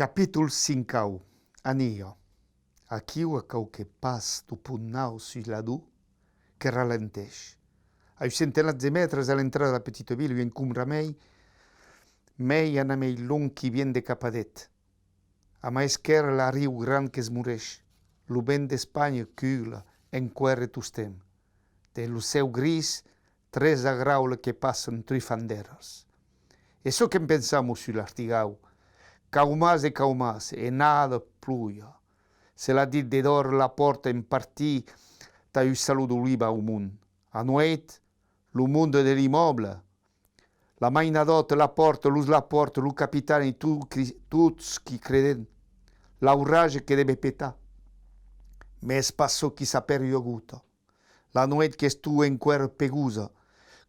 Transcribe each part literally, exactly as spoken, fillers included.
Capítol cinc. Anilha. Aquiu, a quauque pas dau pont nau sus l'Ador, que ralenteish. A uns centenats de mètres a l'entrada de la petita vila, un encombrament mei anar mei long qui vien de cap a det. A ma esquèrra, l'arriu grand que's moreish. Lo vent d'Espanha cugla enqüèra tostemps. Dens lo cèu gris, tres agraula que passan trufant d'èras. E çò que'n pensam, mossur l'Artigau? Caumas e caumas, e nada ploja. Se l'a dit de dòrre la pòrta en partir tà un salon d'oliva au mond. A nueit, lo monde de l'immòble, la mainadòta, la pòrta, los Lapòrta, lo capitan e to-, cri-, tots qui creden. L'aurage que deve petar. Mès pas çò qui s'a perdut a gota. La nueit qu'estó enqüèra pegosa.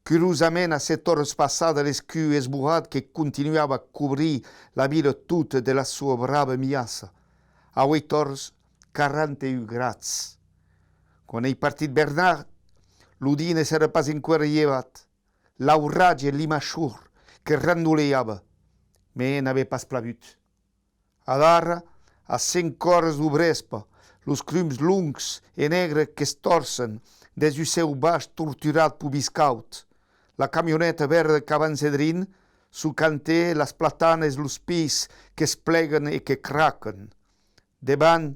Curiosament, a sèt oras passadas, l'escur esborrat que continuava a cobrir la vila tota de la soa brava miassa. A ueit oras, quaranta-un grads. Quan ei partit Bernat, lo dia ne s'èra pas enqüèra lhevat. L'aurage e l'imachor que randolejava, mès n'avè pas plavut. Adara, a cinc oras dau vrèspa, los crums longs e negres que's tòrcen dens un cèu baish torturat peu viscaut. La camioneta verda qu'avança drin, suu cantèr, las platanas, los pins que's plègan e que cracan. Devant,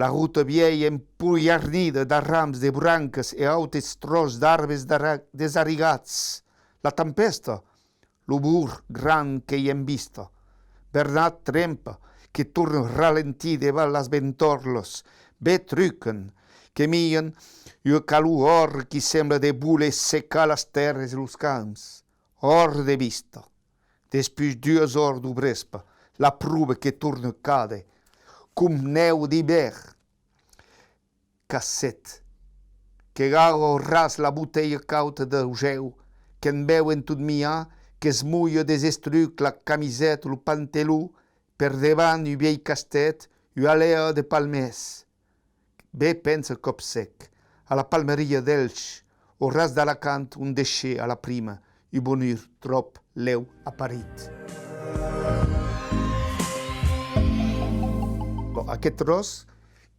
la rota vielha empolharnida d'arrams, de brancas e autes tròç d'arbes dara-, desarrigats. La tempèsta, lo bor grand qu'ei en vista. Bernat trempa, que torna ralentir devant las ventòrlas, be trucan, que mian ua calor òrra qui sembla de voler secar las tèrras e los camps. Òrra de vista. Despuish duas oras dau vrèspa, la prova que torna càder, com nèu d'ivèrn. Qu'a set. Que garra au ras la botelha cauta dau gèu, que'n beu en tot miar, que's molha, desestruc la camiseta, lo pantelon, per devant un vielh castèth, ua alèa de palmèrs. Be pensa còp sec, a la palmeria d'Elx, au ras d'Alacant, ont deishè a la prima un bonur tròp lèu aparit. Bon, aqueth tròç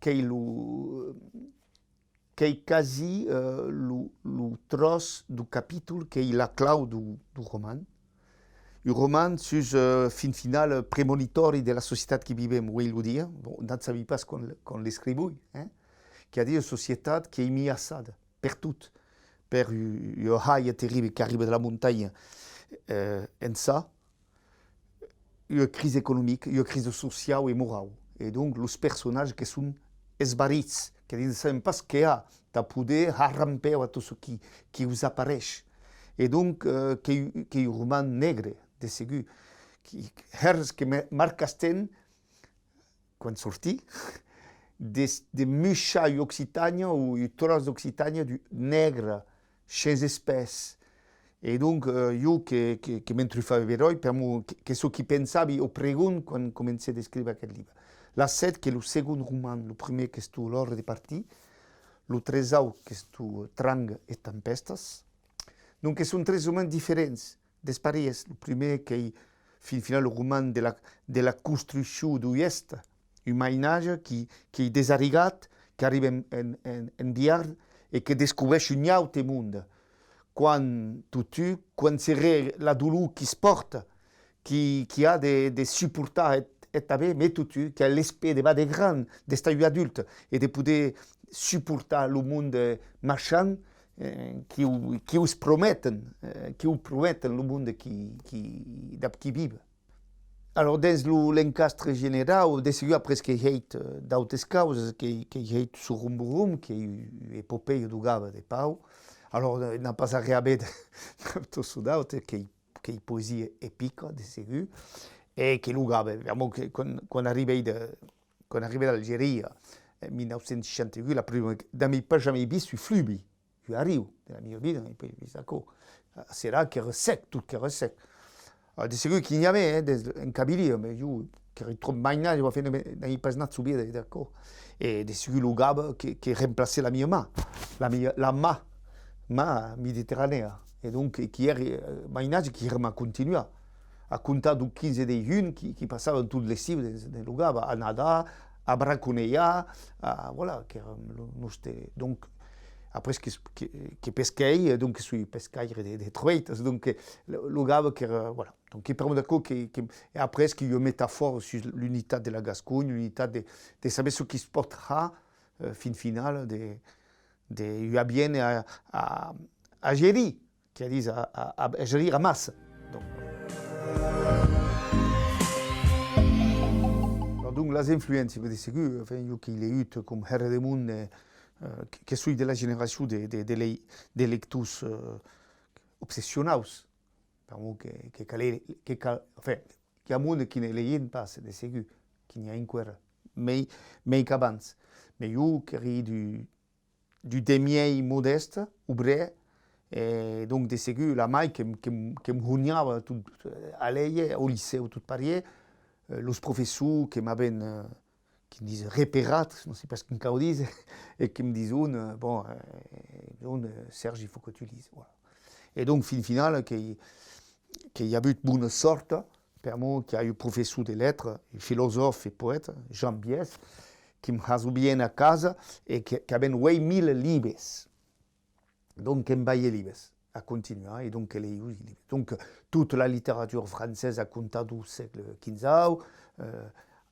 qu'ei lo, qu'ei quasi, eh, lo, lo tròç dau capítol qu'ei la clau dau, dau roman. Un roman sus, eh, fin finala, premonitòri de la societat qui vivem uei lo dia. Bon, n'at sabi pas quan, quan l'escrivoi, eh? Qu'a de societat qu'ei miaçada pertot per u-, ua halha terribla qu'arriba de la montanha, eh, ençà, ua crisa economica, ua crisa sociau e morau. E donc, los personatges que son esbarits, que ne saben pas qué har, tà poder har rampèu a tot çò qui, qui us apareish. E donc, eh, qu'ei, qu'ei un roman negre, de segur. Qui, hèra que me, Marc Castèn, quan sortí, de, de muishar ua Occitània o un tròç d'Occitània du-, negra, shens espès. E donc, eh, jo que, que, que m'entrufave beròi, per'mor que, que çò qui pensavi au pregon quan comencè d'escríver aqueth libre. La set, qu'ei lo segond roman, lo primièr qu'estó L'Òrre de partir, lo tresau qu'estó Trang e tempèstas. Donc, que son tres romans diferents, desparièrs. Lo primièr qu'ei, fin finala, lo roman de la, de la construccion deu Èst, un mainatge qui, qui ei desarrigat, qu'arriba en, en, en, en Biarn e que descobreish un aute monde. Quan, totun, quan seré la dolor qui's pòrta, qui, qui a de, de suportar eth, eth tanben, mès totun, qu'a l'espèr de vàder gran, d'estar un adult e de poder suportar lo monde marchand, eh, qui'u, qui'us prometen, eh, qui'u prometen lo monde qui, qui, dab qui vive. Alors, dens lo, l'encastre generau, de segur après qu'ei hèit, eh, d'autes causas, qu'ei, qu'ei hèit Sorum Borum, qu'ei ua epopèia deu Gave de Pau. Alors, eh, n'a pas arren a véder dab tot çò d'aute, qu'ei, qu'ei poesia epica, de segur, e que lo Gave, pr'amor que quan, quan arribè de, quan arribè d'Algeria, en mila nau cents seishanta-ueit, la prumèra, n'avi pas jamei vist un fluvi. Un arriu de la mia vida, n'ai pas vist aquò. Serà qu'èra sec, tot qu'èra sec. Ah, de segur que n'i avè, eh, des, en Cabilia, mès jo, qu'èri tròp mainatge, enfin, n'ai pas nat sus vier d'aquò. E de segur lo Gave que, que remplacè la mia man, la mia, la ma, ma mediterranèa. E donc, qui èri, eh, mainatge, qui èri ma continuada. a comptar dau quinze de junh, qui, qui passavan tot l'estiu dens, dens lo Gave, a nadar, a braconejar, a, voilà, qu'èra lo nòste, donc, après que, que, que pesquèi, donc que soi pescaire de, de trueitas, donc, eh, lo, lo Gave qu'èra, voilà. Donc, que per aquò que, que, e après que i a ua metafòra sus l'unitat de la Gasconha, l'unitat de, de saber çò qui's pòt har, eh, fin finala, de, de ua bien a, a, a gerir, que a dit a, a, a gerir amassa. Donc, alors, donc, las influéncias, de segur, enfin, jo qu'èi legut com hèra de monde, eh, eh, que, que soi de la generacion de, de, de lei-, de lectors, eh, obsessionaus. Pr'amor que, que cal, que cal, enfin, qu'i a monde qui ne leien pas, de segur, que n'i a enqüèra, mei, mei qu'abans. Mès jo qu'èri du, du demiei modèste, obrèr, e donc de segur la mair que'm, que'm, que'm honhava tot, eh, a léger, au licèu tot parier, eh, los professors que m'avèn, eh, qui'm dise reperat, non sai pas quin cau díser, e qui'm dison, eh, bon, eh, bon, eh, Serge, il faut que tu lises, voilà. E donc, fin finala, qu'èi, qu'èi avut bona sòrta, pr'amor qu'i a un professor de letras, un filosòf e poèta, Jean Bies, qui'm hasó bien a casa e que, qu'avèn ueit mila libes. Donc, que'm balhè libes a continuar, e donc que lei libes. Donc, tota la literatura francesa a comptar dau sègle quinzau, eh,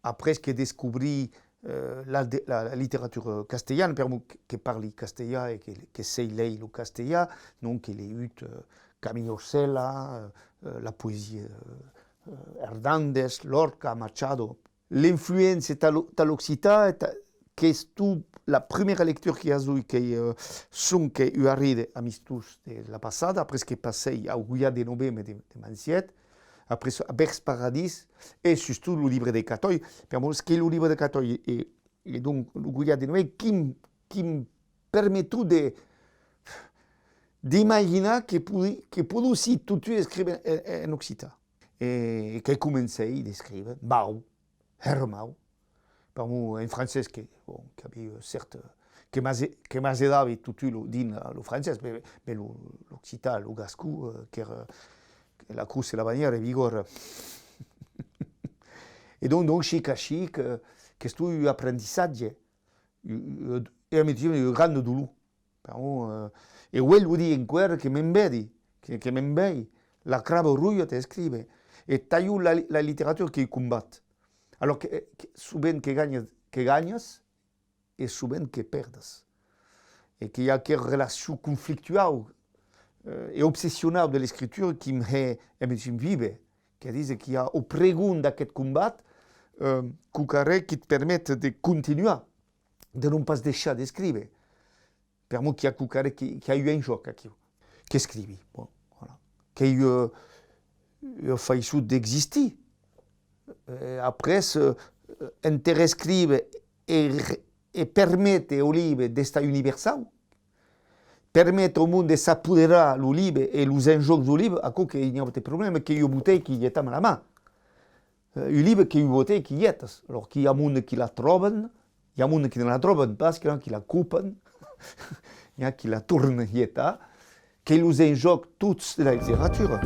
après que descobrí, eh, la, de, la, la literatura castelhana, pr'amor que, que parli castelhan e que, que sèi leir lo castelhan, donc qu'èi legut, eh, Camille Orcella, eh, la poesia, eh, Hernández, Lorca, Machado. L'influéncia tà lo, tà l'occitan, e tà, qu'estó la prumèra lectura qui hasó, qu'ei, eh, sonque ua arrida amistós de la passada, après que passèi au Gulhat de Novembre de, de Manciet, après a Bèrs Paradís, e sustot lo libre de Catòi, pr'amor qu'ei lo libre de Catòi e, e donc lo Gulhat de Novembre, qui'm, qui'm permetó de, d'imaginar que podi-, que podó sii totun escríver en, en occitan. E, e que comencèi d'escríver, mau, hèra mau. Pr'amor en francés que, bon, qu'avi, eh, cèrta, que m'ase-, que m'asedava totun lo, dins la, lo francés, mès, mès lo, l'occitan, lo gascon, eh, qu'èra, que la crotz e la bannièra e vigòra. E donc, donc, chic a chic, eh, qu'estó un aprendissatge, un, un, e a mèma temps, un grand dolor. Pr'amor, eh, e uei lo dii enqüèra que m'embedi, que, que m'embei, la craba roja tà escríver. E tà jo la, la literatura qu'ei un combat. Alors que, eh, que sovent que ganhas, que ganhas, e sovent que pèrdes. E que i a aquera relacion conflictuau, eh, e obsessionau de l'escritura qui'm hè, e me vive, que dise qu'i a au pregon d'aqueth combat, eh, quauquarren qui't permet de continuar, de non pas deishar d'escríver. Pr'amor qu'i a quauquarren qui, qui a un enjòc aquiu. Qu'escrivi, bon, voilà. Qu'ei ua, ua faiçon d'existir. Eh, après, eh, enter escríver e, e perméter au libe d'estar universau, perméter au monde de s'apoderar lo libe e los enjòcs dau libe, aquò que i a pas de problèma, qu'ei ua botelha qui getam a la man. Eh, un libe qu'ei un botelh qui getas. Alors, qu'i a monde qui la tròban, i a monde qui ne la tròban pas, qu'i a qui la copan, i a qui la tornan getar, qu'ei los enjòcs tots de la literatura.